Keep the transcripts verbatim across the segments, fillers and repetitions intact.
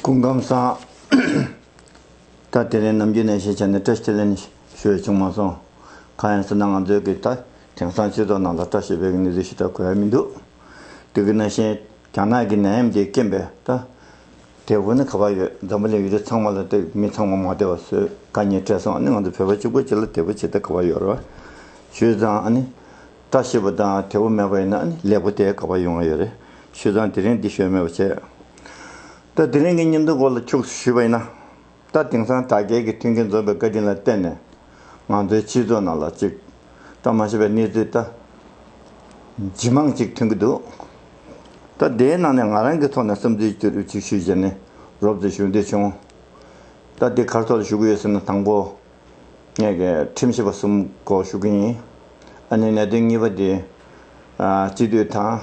སྐུ་ཁམས་བཟང་། ད་དེ་རིང་ནམ་རྒྱུན་ནས་ཤེས་བྱ་ནས་བཀྲ་ཤིས་བདེ་ལེགས་ཞུ་ཡ་བྱུང་མ་སོང་། གང་ཡིན་ཟེར་ན་ང་ཚོའི་གི་ད་དེང་སང་སྤྱི་ཚོགས་ནང་ལ་བཀྲ་ཤིས་པའི་གི་གནས་ཚུལ་ཞིག་ད་གོ་ཡ་མི་འདུག་དེ་གི་ནང་བཞིན་རྒྱ་ནག་གི་ནད་ཡམས་དེའི་རྐྱེན་པས་ད་དེ་བོ་ནི་ག་པར་ཡོད། འཛམ་བུ་གླིང་ཡུལ་གྲུ་ཚང་མ་ལ་དེ་མི་ཚང་མ་མ་བདེ་བ་བཟོས་དཀའ་ངལ་འཕྲད་སོང་། ཨ་ནི་ང་ཚོ་བོད་པ་གཅིག་པོ་གཅིག་ལ་དེ་བོ་བྱེད་ད་ག་པར་ཡོད་རེད་བ། བྱས་ཙང་ཨ་ནི་བཀྲ་ཤིས་པ་དང་དེ་བོ་མེད་པ་ཡིན་ན་ཨ་ནི་ལེགས་པོ་དེ་ག་པར་ཡོང་ཡ་ཡོད་རེད། བྱས་ཙང་དེ་རིང་འདི་ཞུས་མེད་པ་བྱས། ད་དེ་རིང་གི་བརྙན་ཐུང་སྐོར་ལ་ཁྱུག་ཞུས་པ་ཡིན་ན། ད་དེང་སང་དྲ་རྒྱའི་གི་མཐུན་རྐྱེན་འཛོམས་པའི་བཀའ་དྲིན་ལ་བརྟེན་ནས་ང་ཚོའི་སྤྱི་ཚོགས་ནང་ལ་ཅིག་ད་མ་ཤེས་པའི་གནས་ཚུལ་ད་ཇི་མང་ཅིག་ཐོན་གྱི་འདུག་ད་དེའི་ནང་ནས་ང་རང་གི་ཐོག་ནས་བསམ་ཚུལ་ཅིག་ཞུས་བྱས་ནས་རོབ་ཙམ་ཞུ་འདོད་བྱུང་། ད་དེ་ག་རེ་ཐོག་ལ་ཞུ་གི་ཡོད་ཟེར་ན། དང་པོ། ངས་ཀྱི་ཁྲིམས་ཞིབ་པ་གསུམ་སྐོར་ཞུ་གི་ཡིན། ཨ་ནི་གནད་དོན་གཉིས་པ་དེ། ཨ། སྤྱི་འཐུས་དང་།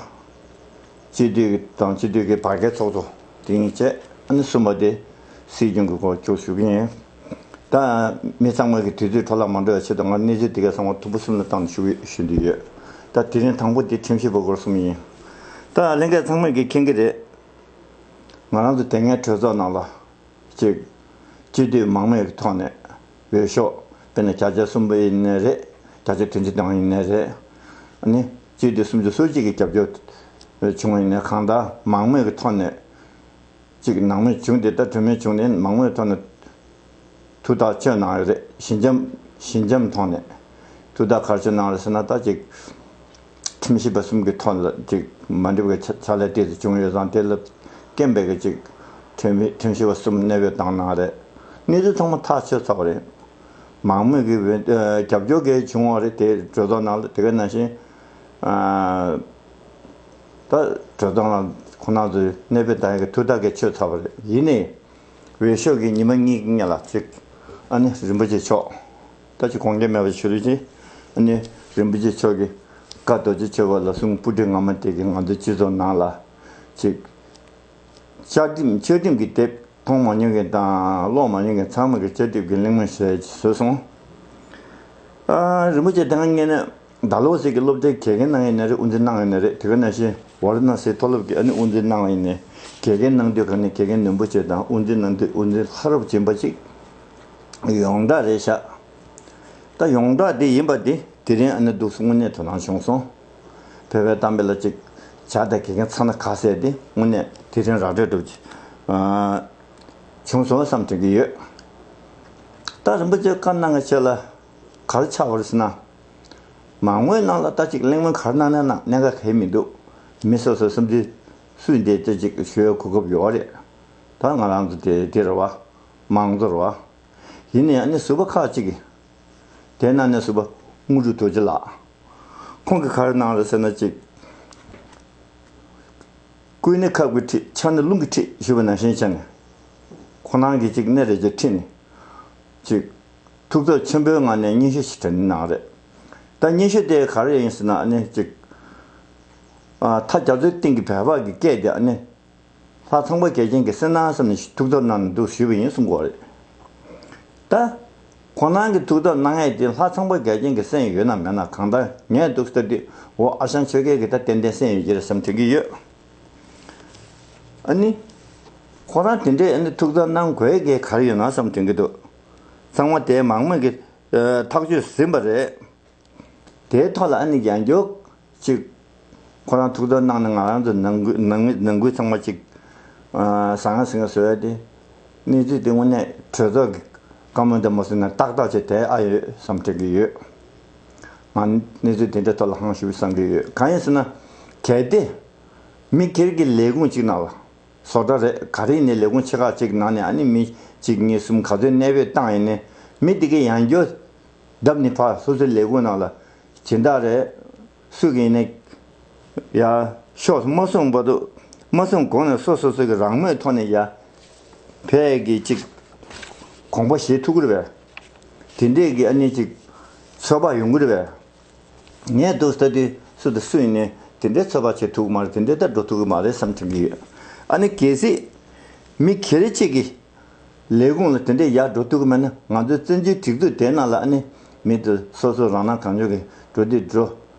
སྤྱི་འཐུས་དང་སྤྱི་འཐུས་ཀྱི་བར་བརྒལ་ཚོགས་གཙོ་དེ་གཉིས་བྱས། ཨ་ནི་གསུམ་པ་དེ་སྲིད་སྐྱོང་གི་སྐོར་ཅིག་ཞུ་གི་ཡིན། ད་མི་ཚང་མ་གི་དུས་ཚོད་འཕྲོ་བརླག་མ་འགྲོ་བའི་ཆེད་དུ་ང་གནས་ཚུལ་དེ་ག་ཚང་མ་ཐུམ་པ་གསུམ་ལ་བཏང་ནས་ཞུ་ཞུ་འདོད་ཡོད། ད་དེ་རིང་དང་པོ་དེ་ཁྲིམས་ཞིབ་པ་སྐོར་གསུམ་ཡིན། ད་ལྷན་རྒྱས་ཚང་མས་ཀྱི་མཁྱེན་གྱི་རེད། ང་རང་ཚོ་དེ་སྔའི་གྲོས་ཚོགས་ནང་ལ། གཅིག་སྤྱི་འཐུས་མང་མོས་ཀྱི་ཐོག་ནས་འོས་ཤོག་དཔེར་ན་བརྒྱ་ཆ་གསུམ་པ་ཡིན་ནའི་རེད། བརྒྱ་ཆ་བདུན་ཅུ་དོན་ལྔ་ཡིན་ནའི་རེད། ཨ་ནི་སྤྱི་འཐུས་སུམ་ཅུ་སོ་གཅིག་གི་རྒྱབ་སྐྱོར་བྱུང་བ་ཡིན་ནའི། གང་ལྟར་མང་མོས་ཀྱི་ཐོག་ནས་གཅིག་ནང་མོས་བྱུང་སྟེ། ད་གྲོས་མོལ་བྱུང་ནས་མང་མོས་ཐོག་ནས་ཐུགས་ཐག་གཅོད་གནང་ཡོད་རེད། ཞི་འཇམ་ཞི་འཇམ་ཐོག་ནས་ཐུགས་ཐག་ག་རེ་གཅོད་གནང་རེད་ཟེར་ན། ད་ཅིག་ཁྲིམས་ཞིབ་པ་གསུམ་གྱི་ཐོག་ལ་ཅིག་མ་འགྲིག་པའི་ཕྱག་ཕྱག་ལས་ཏོག་ཙམ་བྱུང་ཡོད་ཙང་། དེ་ལ་རྐྱེན་པས་ཀྱི་ཅིག་ཁྲིམས་ཁྲིམས་ཞིབ་པ་གསུམ་གནས་སྤོས་བཏང་གནང་རེད། གནས་ཚུལ་ཚང་མ་ཐག་ཆོད་ཚར་བ་རེད། མང་མོས་ཀྱི་འོས་ཨ་རྒྱབ་སྐྱོར་གྱི་བྱུང་བ་རེད། དེ་གྲོས་ཚོགས་ནང་ལ། དེ་ག་ནང་བཞིན་ཨ་ད་གྲོས་ཚོགས་ནང་ཁོང་རྣམ་ཚོས་གནས་སྤོས་བཏང་ཡག་གི་ཐུགས་ཐག་གི་ཆོད་ཚར་བ་རེད། ཡིན་ནའི་འོས་ཤོག་གི་ཉི་མ་གཉིས་ཀྱི་སྔོན་ལ་ཅིག་ཨ་ནི་རིན་པོ་ཆེ་མཆོག་ད་ཅིག་དགོངས་འགལ་མེད་པ་ཞུ་རྒྱུ་ཡིན། ཨ་ནི་རིན་པོ་ཆེ་མཆོག་གིས་བཀའ་རྡོ་རྗེ་ཆོས་འཁོར་ལ་གསུང་སྤུ་གྲི་ངར་མ་དེ་གིས་ང་ཚོའི་སྤྱི་ཚོགས་ནང་ལ་ཅིག་བཅའ་ཁྲིམས། བཅའ་ཁྲིམས་ཀྱི་དེབ་མཐོང་མ་མྱོང་མཁན་དང་ཀློག་མ་མྱོང་མཁན་ཚང་མ་གི་བཅའ་ཁྲིམས་ཀྱི་གླེང་མོལ་བྱས་བཟོས་སོང་། ཨ། རིན་པོ་ཆེ་དེ་སྔ་ངས་ནི་ཌལ་ཧོ་སི་གི་སློབ་གྲྭའི་དགེ་རྒན་གནང་ཡིན་ནའི་རེད། དབུ་འཛིན་གནང་ཡིན་ནའི་རེད། དེ་ག་ནང་བཞིན་ཝ་ར་ཎ་སིའི་མཐོ་སློབ་ཀྱི་ཨ་ནི་དབུ་འཛིན་གནང་བ་ཡིན་ནའི། དགེ་རྒན་གནང་དུས་ག་ནས་དགེ་རྒན་ནོར་བུ་ཆེ་དང་། དབུ་འཛིན་གནང་དུས་དབུ་འཛིན་ལྷ་རབ་སྦྱིན་པ་ཅིག་ཡོངས་གྲགས་རེད་ཤག་ད་ཡོངས་གྲགས་དེ་ཡིན་པ་དེ་དེ་རིང་ཨ་ནི་འདུག་སེ་དངོས་གནས་དོ་སྣང་བྱུང་སོང་། བོད་པའི་གཏམ་དཔེ་ལ་ཅིག་བྱ་དང་དགེ་རྒན་ཚང་ན་ཁ་ཟེར་དེ་དངོས་གནས་དེ་རིང་ར་སྤྲོད་འགྲོ་ཅིག་ཨ་བྱུང་སོང་བསམ་དྲན་གྱི་ཡོད། ད་རིན་པོ་ཆེ་བཀའ་གནང་བའི་ཆེད་ལ་ག་རེ་ཆགས་པ་རེད་ཟེར་ན། མང་མོས་ནང་ལ་ད་ཅིག་གླེང་མོལ་ག་རེ་གནང་ན་གནང་། གནད་འགག་གང་ཡང་མི་འདུག་མི་སོ་སོའི་བསམ་ཚུལ་སུས་འདས་ཏེ་ཅིག་ཞུ་ཡའི་གོ་སྐབས་ཡོད་རེད། ད་ང་རང་ཚོ་དེ་དེ་རེད་བ། མང་གཙོ་རེད་བ། ཡིན་ནའི་ཨ་ནི་ཟུར་པ་ཁག་ཅིག་གིས། དེ་ནང་ནས་ཟུར་པ་དངོས་གྲུབ་རྡོ་རྗེ་ལགས། ཁོང་གིས་ག་རེ་གནང་རེད་ཟེར་ན། ཅིག་སྐུ་ནི་ཁབ་ཀྱི་ཁྲིད། ཕྱག་ནི་རླུང་གི་ཁྲིད་ཞུས་པ་ནང་བཞིན་བྱས་ནས། ཁོང་རང་གིས་ཅིག་སྣེ་རེ་ཅིག་ཁྲིད་ནས། ཅིག་ཐུགས་ཚོར་ཆེན་པོའི་ངང་ནས་སྙན་ཞུ་ཞིག་དྲན་གནང་རེད། ད་སྙན་ཞུ་དེ་ག་རེ་ཡིན་ཟེར་ན། ཨ་ནི་ཅིག་ཨ། མཐའ་རྒྱ་མཚོའི་གཏིང་གི་བོད་པ་གི་སྐད་དེ་ཨ་ནི། ལྷ་ཚངས་པ་བརྒྱ་བྱིན་གྱིས་གསན་ན་བསམ་ནས་ཐུགས་འདོད་གནང་ནས་འདུག་ཞུས་པ་ཡིན་གསུང་གི་ཡོད་རེད། ད་ཁོང་རང་གི་ཐུགས་འདོད་གནང་ཡས་དེ་ལྷ་ཚངས་པ་བརྒྱ་བྱིན་གྱིས་གསན་ཡོད་ན་མེད་ན། གང་ལྟར་ངས་འདུག་ལྟ་དུས་འོ་ཨ་ཞང་ཆོས་རྒྱལ་གྱིས་ད་ཏན་ཏན་གསན་ཡོད་ཀྱི་རེད་བསམ་དྲན་གྱི་ཡོད། ཨ་ནི་ཁོ་རང་དེ་འདྲའི་ཨ་ནི་ཐུགས་འདོད་གནང་དགོས་ཡས་ག་རེ་ཡོད་ན་བསམ་དྲན་གྱི་འདུག་ཚང་མ་དེ་མང་མོས་ཀྱི་ཐག་གཅོད་ཟིན་པ་རེད། དེའི་ཐོག་ལ་ཨ་ནི་ཡང་བསྐྱར་ཅིག་ཁོ་རང་ཐུགས་འདོད་གནང་ནས་ང་རང་ཚོ་ནང་ཁུལ་ནང་མི་ནང་ཁུལ་ཚང་མ་ཅིག་ཨ་ཟང་ངེ་ཟིང་ངེ་བཟོ་ཡ་དེ། གནས་ཚུལ་དེ་དངོས་གནས་གྲོས་ཚོགས་ཀྱི་བཀའ་མོལ་དེ་མ་ཟིན་ན་ཏག་ཏག་ཅིག་བསྡད་ཨ་ཡོད་བསམ་དྲན་གྱི་ཡོད། ང་གནས་ཚུལ་དེ་འདྲའི་ཐོག་ལ་ཧང་ཞུ་བསམ་གྱི་ཡོད། གང་ཡིན་ཟེར་ན། གལ་ཏེ་མི་སྒེར་གྱི་ལས་ཁུངས་ཅིག་ནང་ལ། བཟོ་གྲྭ་རེད། ག་རེ་ཡིན་ནའི་ལས་ཁུངས་ཆེ་ཁག་ཅིག་ནང་ནས་ཨ་ནི་མི་གཅིག་གཉིས་གསུམ་ག་ཚོད་གནས་སྤོས་བཏང་ཡིན་ནའི། མི་དེ་གས་ཡང་བསྐྱར་བརྡབས་ནས་ཕར་སོ་སོའི་ལས་ཁུངས་ནང་ལ་སྦྱིན་བདག་རེད། སུ་གིས་ཡིན་ནའི་ཡར་ཤོག་མ་གསུངས་བར་དུ། མ་གསུངས་གོང་ནས་སོ་སོ་སོ་གི་རང་མོས་ཐོག་ནས་ཡར་ཕེབས་ཀྱི་ཅིག་དགོངས་པ་བཞེས་ཐུབ་ཀྱི་རེད་པས། དེ་འདྲས་ཀྱི་ཨ་ནི་ཅིག་ཚོད་དཔག་ཡོང་གི་རེད་པས། ངས་འདུག་ལྟ་དུས་སུ་དང་སུ་ཡིན་ནའི་དེ་འདྲའི་ཚོད་དཔག་བྱེད་ཐུབ་ཀྱི་མ་རེད། དེ་འདྲའི་ད་འགྲོ་ཐུབ་ཀྱི་མ་རེད་བསམ་དྲན་གྱི་ཡོད། ཨ་ནི་གལ་སྲིད་མི་སྒེར་གཅིག་གི་ལས་ཁུངས་ལ་དེ་འདྲའི་ཡར་འགྲོ་ཐུབ་ཀྱི་མེད་ན། ང་ཚོའི་བཙན་བྱོལ་སྒྲིག་འཛུགས་དེའི་ནང་ལ་ཨ་ནི་མི་དེ་སོ་སོ་རང་སྣང་གང་བྱུང་གིས་འགྲོ་དུས་འགྲོ།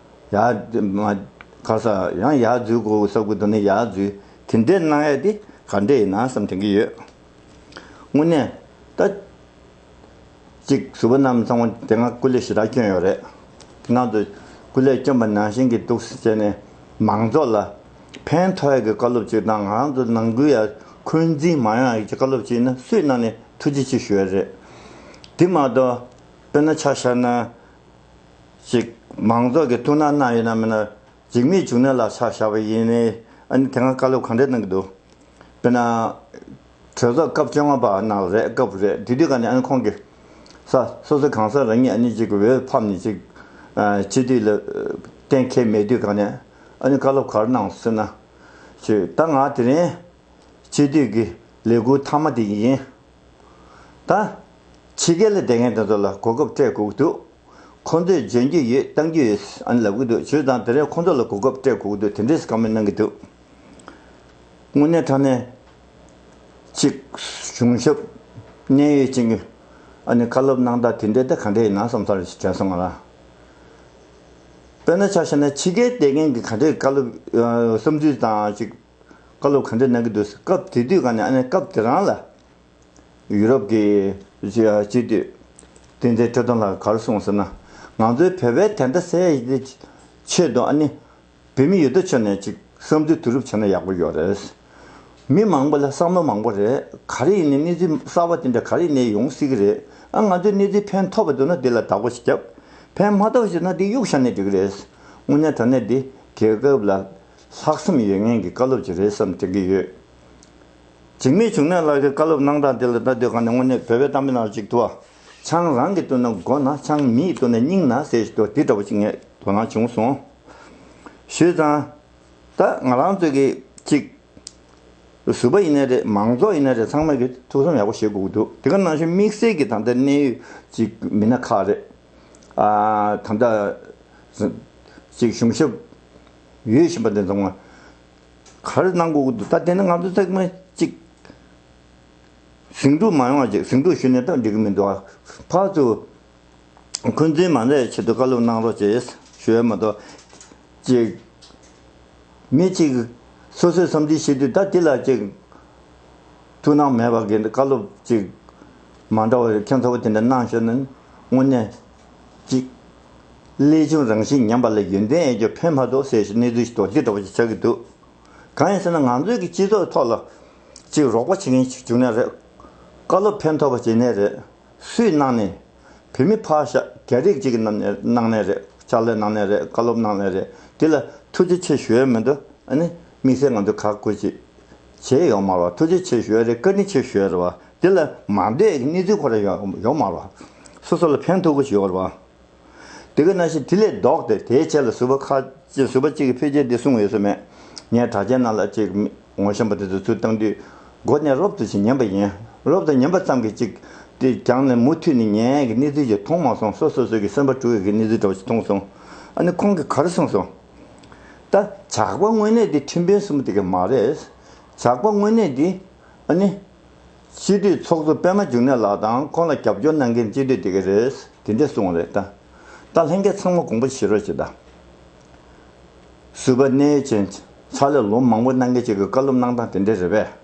ཡར་མ་ག་ས་ཡང་ཡར་འཛུལ་དགོས་བསམ་གྱི་འདུག་ན་ཡར་འཛུལ། དེ་འདྲའི་གནང་ཡས་དེ་ག་འདྲས་ཡིན་ན་བསམ་དྲན་གྱི་ཡོད། དངོས་གནས་ད་ཅིག་ཟུར་པ་རྣམས་ཚང་མ་དེ་སྔ་སྐུ་ལས་ཞེ་དྲག་བསྐྱོན་ཡོད་རེད། ང་ཚོ་སྐུ་ལས་བསྐྱོན་པ་ནང་བཞིན་གྱི་འདུག་ཟེར་བྱས་ནས་མང་ཚོགས་ལ་ཕན་ཐོགས་ཡག་གི་བཀའ་སློབ་ཅིག་དང་། ང་རང་ཚོ་ནང་ཁུལ་ཡ་འཁོན་འཛིན་མ་ཡོང་ཡག་གི་བཀའ་སློབ་ཅིག་ཡིན་ན་སུས་གནང་ནས་ཐུགས་རྗེ་ཆེ་ཞུ་ཡ་རེད། དེ་མ་གཏོགས་དཔེར་ན་ཆ་བཞག་ན། ཅིག་མང་ཚོགས་ཀྱི་ཐུགས་སྣང་གནང་ཡོད་ན་མིན་ན། འཇིགས་མེད་འབྱུང་གནས་ལགས་ཆ་བཞག་པ་ཡིན་ནའི་ཨ་ནི་དེ་སྔ་བཀའ་སློབ་ག་འདྲས་གནང་གི་འདུག་དཔེར་ན། གྲོས་ཚོགས་སྐབས་བཅོ་ལྔ་པ་གནང་བ་རེད། སྐབས་རེད། དེ་དུས་ག་ནས་ཨ་ནི་ཁོང་གིས་ས་སོ་སོ་གང་ཟག་རང་ཉིད་ཨ་ནི་ཅིག་འོས་ཕམ་ནས་ཅིག་སྤྱི་འཐུས་ལ་གཏན་འཁེལ་མེད་དུས་ག་ནས་ཨ་ནི་བཀའ་སློབ་ག་རེ་གནང་ཟེར་ན། ཅིག་ད་ང་དེ་རིང་སྤྱི་འཐུས་ཀྱི་ལས་འཁུར་མཐའ་མ་དེ་ཡིན། ད་ཕྱི་རྒྱལ་ལ་བསྡད་མཁན་དེ་ཚོ་ལ་གོ་སྐབས་སྤྲད་དགོས་ཀྱི་འདུག་ཁོ་ཚོས་འཇོན་རྒྱུ་ཡོད། གཏང་རྒྱུ་ཡོད་ཨ་ནི་ལབ་ཀྱི་འདུག་བྱས་ཙང་དེ་རིང་ཁོ་ཚོ་ལ་གོ་སྐབས་སྤྲད་དགོས་ཀྱི་འདུག་དེ་འདྲས་བཀའ་མོལ་གནང་གི་འདུག་དངོས་གནས་དྲང་གནས་ཅིག་གཞུང་ཞབས་གནད་ཡོད་ཅན་གྱི་ཨ་ནི་བཀའ་སློབ་གནང་སྟངས་དེ་འདྲས་ད་ག་འདྲས་ཡིན་ན་བསམ་ས་རེ་ཞིག་དྲན་སོང་ང་ལ། དཔེར་ན་ཆ་བཞག་ན་ཕྱི་རྒྱལ་བསྡད་མཁན་གྱི་ག་འདྲས་བཀའ་སློབ་ཨ་བསམ་ཚུལ་དང་ཅིག་བཀའ་སློབ་ག་འདྲས་གནང་གི་འདུག་སྐབས་དེ་དུས་ག་ནས་ཨ་ནི་སྐབས་དེ་རང་ལ་ཡུ་རོབ་ཀྱི་སྤྱི་འཐུས་བསྟན་འཛིན་ཁྲི་སྟོན་ལགས་ག་རེ་གསུངས་ཟེར་ན། ང་ཚོའི་བོད་པའི་དོན་དག་སེལ་ཡག་གི་ཆེད་དུ་ཨ་ནི་བོད་མི་ཡོད་དོ་ཅོག་ནས་ཅིག་བསམ་ཚུལ་བསྡུ་རུབ་བྱས་ན་ཡག་པོ་ཡོད་རེད། མི་མང་པོ་ལ་བསམ་བློ་མང་པོ་རེད། ག་རེ་ཡིན་ནའི་གནས་ཚུལ་གསར་པ་དེ་འདྲ་ག་རེ་ཡིན་ནའི་ཡོང་སྲིད་ཀྱི་རེད། ཨ་ང་ཚོའི་གནས་ཚུལ་ཕན་ཐོགས་པ་འདུག་ན་དེ་ལ་བདག་པོ་ཞིག་བརྒྱབ། ཕན་མ་ཐོགས་ཞིག་ན་དེ་གཡུག་བཞག་ནས་འགྲིག་གི་རེད། དངོས་གནས་དྲང་གནས་འདི་རྒྱལ་ཁབ་ལ་ལྷག་བསམ་ཡོད་མཁན་གྱི་བཀའ་སློབ་ཅིག་རེད་བསམ་དྲན་གྱི་ཡོད། འཇིགས་མེད་འབྱུང་གནས་ལགས་ཀྱི་བཀའ་སློབ་གནང་སྟངས་དེ་ལ་ལྟ་དུས་གང་ནས་དངོས་གནས་བོད་པའི་གཏམ་དཔེ་ནང་ལ་ཅིག་འདུག་བ། ཆང་རང་གིས་བཏུང་ན་མགོ་ན། ཆང་མིས་བཏུང་ན་སྙིང་ན་ཟེར་ཞིག་འདུག་འདི་འདྲ་པོ་ཅིག་ངས་དོ་སྣང་བྱུང་སོང་། བྱས་ཙང་། ད་ང་རང་ཚོ་གི་ཅིག་ཟུར་པ་ཡིན་ནའི་རེད། མང་ཚོགས་ཡིན་ནའི་རེད། ཚང་མས་ཀྱི་ཐུགས་བསམ་ཡག་པོ་བཞེས་དགོས་ཀྱི་འདུག་དེ་ག་ནང་བཞིན་དམིགས་བསལ་གྱི་ད་ལྟ་གནད་ཡོད་ཅིག་མི་སྣ་ཁག་རེད། ཨ་ད་ལྟ་ཅིག་གཞུང་ཞབས་ཡོད་བཞིན་པ་འདི་ཚང་མ་ག་རེ་གནང་དགོས་ཀྱི་འདུག་ད་དེ་ནི་ང་ཚོ་ཚང་མས་ཅིག་ཟིང་འཁྲུག་མ་ཡོང་བ་ཅིག་ཟིང་འཁྲུག་ཞུས་ནས་ད་འགྲིག་གི་མི་འདུག་ཕར་ཚུར་འཁོན་འཛིན་མ་བྱེད་ཆེད་དུ་བཀའ་སློབ་གནང་རོགས་བྱེད་ཞུ་ཡ་མ་གཏོགས། ཅིག་མི་གཅིག་སོ་སོའི་བསམ་ཚུལ་བཤད་དུས་ད་དེ་ལ་ཅིག་ཐུགས་སྣང་མེད་པ་གི་བཀའ་སློབ་ཅིག་མ་འདྲ་བ་ཁྱད་མཚར་པོ་དེ་འདྲ་གནང་བཞག་ན་དངོས་གནས་ཅིག་ཀླད་ཆུང་རང་བཞིན་ཉམས་པ་ལ་ཡོན་ཏན་ཡོད་རྒྱུ་ཕན་མ་ཐོགས་ཟེར་ཞིག་གནས་ཚུལ་ཞིག་འདུག་འདི་འདྲ་བ་ཞིག་ཆགས་ཀྱི་འདུག་གང་ཡིན་ཟེར་ན་ང་ཚོའི་གི་སྤྱི་ཚོགས་ཐོག་ལ་ཅིག་རོགས་པ་བྱེད་མཁན་ཞིག་བྱུང་ནའི་རེད། བཀའ་སློབ་ཕན་ཐོགས་པ་བྱེད་ནའི་རེད། སུས་གནང་ནས། བོད་མི་ཕར་བཞག་རྒྱ་རིགས་གཅིག་གིས་གནང་ནའི་རེད། ཕྱག་ལས་གནང་ནའི་རེད། བཀའ་སློབ་གནང་ནའི་རེད། དེ་ལ་ཐུགས་རྗེ་ཆེ་ཞུ་ཡ་མི་འདུག་ཨ་ནི་དམིགས་བསལ་ང་ཚོ་ག་དགོས་ཅིག་བྱས་ཡོད་མ་རེད་བ། ཐུགས་རྗེ་ཆེ་ཞུ་ཡ་རེད། བཀའ་དྲིན་ཆེ་ཞུ་ཡ་རེད་བ། དེ་ལ་མ་འདོད་ཀྱི་གནས་ཚུལ་ཁོ་རང་ཡོད་ཡོད་མ་རེད་བ། སོ་སོ་ལ་ཕན་ཐོགས་ཀྱི་ཞིག་ཡོད་རེད་བ། དེ་ག་ནང་བཞིན་དེ་ལས་ལྡོག་སྟེ་དེའི་ཆེད་ལ་ཟུར་པ་ཁ་ཅིག་ཟུར་པ་གཅིག་གིས་ཕལ་ཆེར་འདི་གསུངས་ཡོད་ས་མེད། ངས་དྲ་རྒྱའི་ནང་ལ་ཅིག་མི་ངོ་ཤེས་པ་དེ་ཚོ་ཚུར་བཏང་དུས་མགོ་ནས་རོབ་ཙམ་ཞིག་ཉན་པ་ཡིན། རོབ་ཙམ་ཉན་པ་ཙམ་གྱིས་ཅིག་དེ་རྒྱང་ནས་མུ་མཐུད་ནས་ཉན་ཡས་ཀྱི་གནས་ཚུལ་ཞིག་མཐོང་མ་སོང་། སོ་སོ་སོ་གི་སེམས་པ་དཀྲུག་ཡས་ཀྱི་གནས་ཚུལ་འདྲ་བོ་ཞིག་མཐོང་སོང་། ཨ་ནི་ཁོང་གིས་ག་རེ་གསུངས་སོང་། ད་ཇག་པ་དངོས་གནས་དེ་ཁྲིམས་དཔོན་གསུམ་པོ་དེ་ག་མ་རེད། ཇག་པ་དངོས་གནས་དེ་ཨ་ནི། སྤྱི་འཐུས་ཚོགས་གཙོ་པད་མ་འབྱུང་གནས་ལགས་དང་ཁོང་ལ་རྒྱབ་སྐྱོར་གནང་མཁན་སྤྱི་འཐུས་དེ་ག་རེད། དེ་འདྲས་གསུངས་རེད་ད། ད་ལྷན་རྒྱས་ཚང་མ་དགོངས་པ་བཞེས་རོགས་བྱེད་ད། ཟུར་པ་གནད་ཡོད་ཅན་ཕྱག་ལས་ལོ་མང་པོ་གནང་མཁན་ཅིག་གི་བཀའ་སློབ་གནང་སྟངས་དེ་འདྲས་རེད་པས།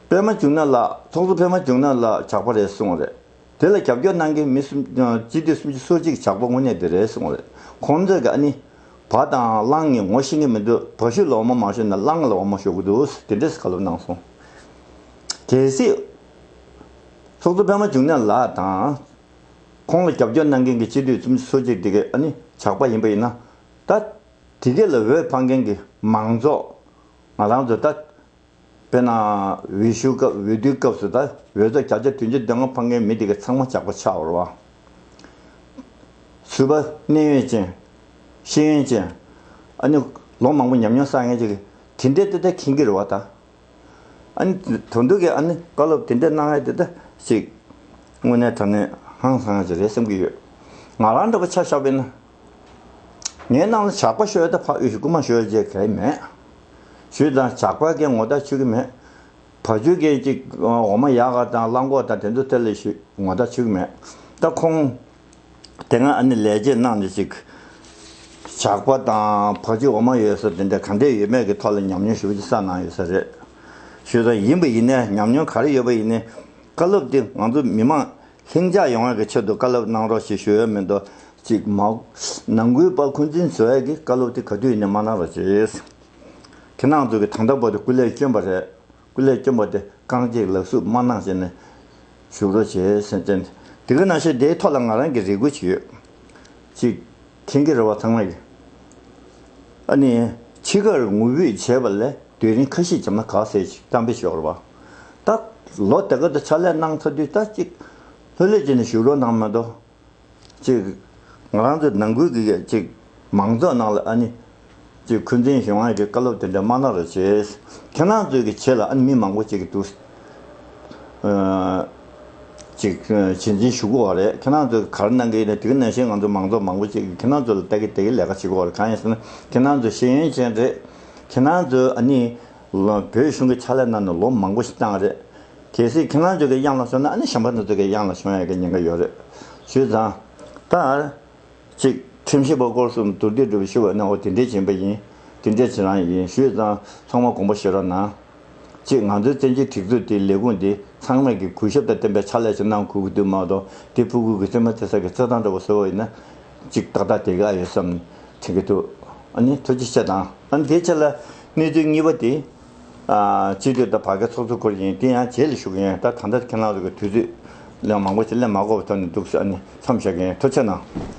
པད་མ་འབྱུང་གནས་ལགས། ཚོགས་གཙོ་པད་མ་འབྱུང་གནས་ལགས་ཇག་པ་རེད་གསུངས་རེད། དེ་ལ་རྒྱབ་སྐྱོར་གནང་མཁན་མི་སུམ་སྤྱི་འཐུས་སུམ་ཅུ་སོ་གཅིག་ཇག་པ་དངོས་གནས་དེ་རེད་གསུངས་རེད། ཁོང་ཚོས་ཀྱི་ཨ་ནི། བ་དང་གླང་གཉིས་ངོ་ཤེས་ཀྱི་མི་འདུག་བ་ཤུགས་ལ་འོ་མ་མ་ཤོར་ན་གླང་ལ་འོ་མ་ཤོར་གྱི་འདུག་དེ་འདྲས་བཀའ་སློབ་གནང་སོང་། གལ་སྲིད། ཚོགས་གཙོ་པད་མ་འབྱུང་གནས་ལགས་དང་། ཁོང་ལ་རྒྱབ་སྐྱོར་གནང་མཁན་གྱི་སྤྱི་འཐུས་སུམ་ཅུ་སོ་གཅིག་དེ་གས་ཨ་ནི་ཇག་པ་ཡིན་པ་ཡིན་ན། ད། དེ་གས་ལ་འོས་འཕང་མཁན་གྱི་མང་ཚོགས། ང་རང་ཚོ་ད། དཔེར་ན་འོས་ཤོག་སྐབས་འོས་བསྡུའི་སྐབས་སུ་ད་འོས་ཚོགས་བརྒྱ་ཆ་བདུན་ཅུ་དོན་ལྔ་འཕང་མཁན་མི་དེ་ག་ཚང་མ་ཇག་པ་ཆགས་པ་རེད་བ། ཟུར་པ་གནད་ཡོད་ཅན། ཤེས་ཡོན་ཅན། ཨ་ནི་ལོ་མང་པོ་ཉམས་མྱོང་བསགས་མཁན་ཅིག་གིས་དེ་འདྲའི་ཏོག་ཙམ་མཁྱེན་གྱི་རེད་བ་ད། ཨ་ནི་དོན་དུ་གི་ཨ་ནི་བཀའ་སློབ་དེ་འདྲ་གནང་ཡ་དེ་ད་ཅིག་དངོས་གནས་དྲང་གནས་ཧང་སང་ཡ་ཅིག་རེད་བསམ་གྱི་ཡོད། ང་རང་འདྲ་པོ་ཆ་བཞག་པ་ཡིན་ན། ངའི་ནང་ལ་ཇག་པ་ཤོར་ཡ་ད་ཕ་ཡུལ་ཞིག་རྐུན་མ་ཤོར་ཡ་ཅིག་ག་ཡི་མེད། ཞུས་ཙང་ཇག་པ་གས་ངོ་རྟགས་ཆོད་ཀྱི་མེད། བ་ཕྱུགས་གས་ཅིག་འོ་མ་ཡག་ག་དང་གླང་གོག་དང་དེ་ཚོ་ཐད་ལ་ཞུ་ངོ་རྟགས་ཆོད་ཀྱི་མེད། ད་ཁོང་དེ་སྔ་ཨ་ནི་ལས་བྱེད་གནང་ནས་ཅིག་ཇག་པ་དང་བ་ཕྱུགས་འོ་མ་ཡོད་ས་དེ་འདྲ་ག་འདྲས་ཡོད་མེད་ཀྱི་ཐོག་ལ་ཉམས་མྱོང་ཞེ་པོ་ཅིག་བསགས་གནང་ཡོད་ས་རེད། ཞུས་ཙང་ཡིན་པ་ཡིན་ནའི་ཉམས་མྱོང་ག་རེ་ཡོད་པ་ཡིན་ནའི་བཀའ་སློབ་དེ་ང་ཚོ་མི་མང་ལྷིང་འཇགས་ཡོང་ཡག་གི་ཆེད་དུ་བཀའ་སློབ་གནང་རོགས་ཞེས་ཞུ་ཡ་མི་འདུག་ཅིག་མ་ནང་ཁུལ་པ་འཁོན་འཛིན་བཟོ་ཡ་གི་བཀའ་སློབ་དེ་ག་དུས་ཡིན་ནའི་མ་གནང་རོགས་བྱེད། ཁྱེད་རང་ཚོ་གི་ད་ལྟ་བར་དུ་སྐུ་ལས་བསྐྱོན་པ་རེད། སྐུ་ལས་བསྐྱོན་པ་དེ་རྐང་གཅིག་ལག་སུབ་མ་གནང་བྱས་ནས་བཞུགས་རོགས་བྱེད་ཟེར་ཅན། དེ་ག་ནང་བཞིན་དེའི་ཐོག་ལ་ང་རང་གི་རེ་སྐུལ་ཅིག་ཡོད། ཅིག་མཁྱེན་གྱི་རེད་བ་ཚང་མ་གི། ཨ་ནི་འཆི་ཁར་ངུ་འབོད་བྱས་པ་ལས་དུས་རིང་ཁ་ཤས་བྱས་ན་ག་ཟེར་ཅིག་གཏམ་དཔེ་ཞོག་རེད་བ། ད་ལོ་དེ་ག་དུ་ཕྱག་ལས་གནང་ཚར་དུས་ད་ཅིག་ལྷོད་ལྷོད་བྱས་ནས་བཞུགས་རོགས་གནང་མ་གཏོགས། ཅིག་ང་རང་ཚོ་ནང་ཁུལ་གྱི་ཅིག་མང་ཚོགས་ནང་ལ་ཨ་ནི་ཅིག་འཁོན་འཛིན་བྱུང་ཡག་གི་བཀའ་སློབ་དེ་འདྲ་མ་གནང་རོགས་བྱེད། ཁྱེད་རང་ཚོའི་གི་ཆེད་ལ་ཨ་ནི་མི་མང་པོ་ཅིག་གི་འདུག་ཨ་ཅིག་ཨ་གཅེས་འཛིན་ཞུ་གི་ཡོད་རེད། ཁྱེད་རང་ཚོས་ག་རེ་གནང་གི་ཡིན་ན་དེ་ག་ནང་བཞིན་ང་ཚོ་མང་ཚོགས་མང་པོ་ཅིག་གིས་ཁྱེད་རང་ཚོ་ལ་ལྟ་གི་བསྡད་གི་ལས་ཀ་བྱེད་ཀྱི་ཡོད་རེད། གང་ཡིན་ཟེར་ན་ཁྱེད་རང་ཚོ་ཤེས་ཡོན་ཅན་རེད། ཁྱེད་རང་ཚོས་ཨ་ནི་ལ་བོད་གཞུང་གི་ཕྱག་ལས་གནང་ནས་ལོ་མང་པོ་ཞིག་བཏང་རེད། གལ་སྲིད་ཁྱེད་རང་ཚོ་གི་གཡང་ལ་ཤོར་ན་ཨ་ནི་གཞན་པ་སྣ་ཚོགས་ཀྱི་གཡང་ལ་ཤོར་ཡག་གི་ཉེན་ཁ་ཡོད་རེད། བྱས་ཙང་ད་ཅིག་ཁྲིམས་ཞིབ་པ་སྐོར་གསུམ་མདོར་བསྡུས་སྒྲུབ་ཞུ་བ་ནི་འོ་དེ་འདྲས་བྱེད་པ་ཡིན། དེ་འདྲས་བྱེད་རང་ཡིན། བྱས་ཙང་ཚང་མ་དགོངས་པ་བཞེས་རོགས་གནང་། ཅིག་ང་ཚོའི་བཙན་བྱོལ་སྒྲིག་འཛུགས་དེའི་ལས་ཁུངས་དེ་ཚང་མས་ཀྱི་གུས་ཞབས་དང་ལྡན་པའི་ཕྱག་ལས་ཅིག་གནང་དགོས་ཀྱི་འདུག་མ་གཏོགས་དེ་ཕྲུ་གུ་གི་བཙུན་མ་བཙན་ས་གི་རྩེད་ཐང་འདྲ་བོ་བཟོས་པ་ཡིན་ན་ཅིག་ཏག་ཏག་བསྡད་ཀྱི་ཨ་ཡོད་བསམ་ནས་དྲན་གྱི་འདུག་ཨ་ནི་ཐུགས་རྗེ་ཆེ་དང་། ཨ་ནི་དེའི་ཆེད་ལ་གནས་ཚུལ་གཉིས་པ་དེ། ཨ་སྤྱི་འཐུས་དང་བར་བརྒལ་ཚོགས་གཙོ་སྐོར་ཡིན། དེ་ཡང་རྗེས་ལ་ཞུ་གི་ཡིན། ད་ད་ལྟ་ཁྱེད་རང་ཚོ་གི་དུས་ཚོད་ལས་མང་པོ་ཞིག་ལས་མ་དགོས་པའི་ཐོག་ནས་འདུག་ཟེར་ཨ་ནི་མཚམས་བཞག་གི་ཡིན། ཐུགས་རྗེ་གནང་།